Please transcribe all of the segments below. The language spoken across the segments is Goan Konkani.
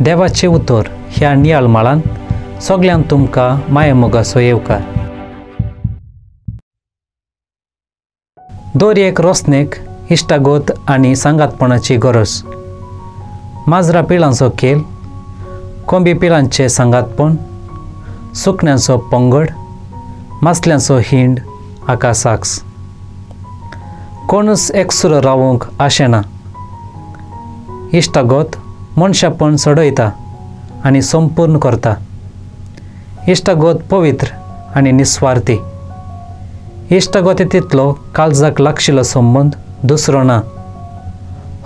देवाचें उतर ह्या नियाळ माळान सगल्यांक तुमकां मायेमोगाचो येवकार. दर एक रोसनेक इश्टागत आनी सांगातपणाची गरज. माजरा पिलांचो खेळ, कोंबी पिलांचें सांगातपण, सुकण्यांचो पंगड, मासल्यांचो हिंड हाका साक्स. कोणूच एकसुरो रावूंक आशेना. इश्टागत मनशापण चडयता आनी संपूर्ण करता. इश्टागत पवित्र आनी निस्वार्थी. इश्टागती तितलो काळजाक लागशिल्लो संबंद दुसरो ना.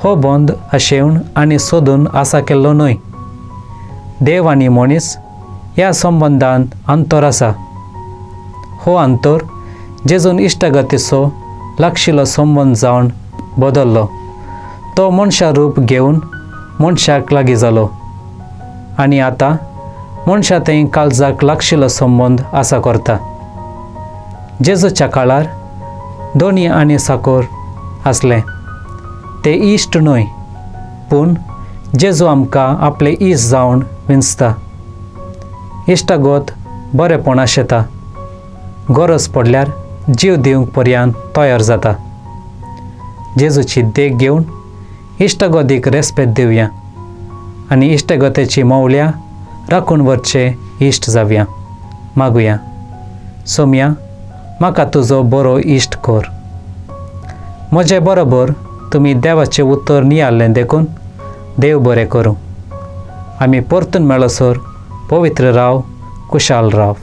हो बंद आशेवन आनी सोदून आसा केल्लो न्हय. देव आनी मनीस ह्या संबंदान अंतर आसा. हो अंतर जेजून इश्टागतीचो लागशिल्लो संबंद जावन बदल्लो. तो मनशा रूप घेवन मनशाक लागीं जालो आनी आतां मनशा थंय काळजाक लागशिल्लो संबंद आसा करता. जेजूच्या काळार दोनी आनी साकोर आसले. ते इश्ट न्हय, पूण जेजू आमकां आपले इश्ट जावन विंचता. इश्टागत बरेपण आशेता, गरज पडल्यार जीव दिवंक पर्यान तयार जाता. जेजूची देख घेवन इश्टागतीक रेस्पेद दिवया आनी इश्टागतीची मौल्यां राखून व्हरचे इश्ट जावया. मागुया, सोम्या म्हाका तुजो बरो इश्ट कर. म्हजे बरोबर तुमी देवाचें उतर नियाळ्ळें देखून देव बरें करूं. आमी परतून मेळसर पवित्र राव, कुशाल राव.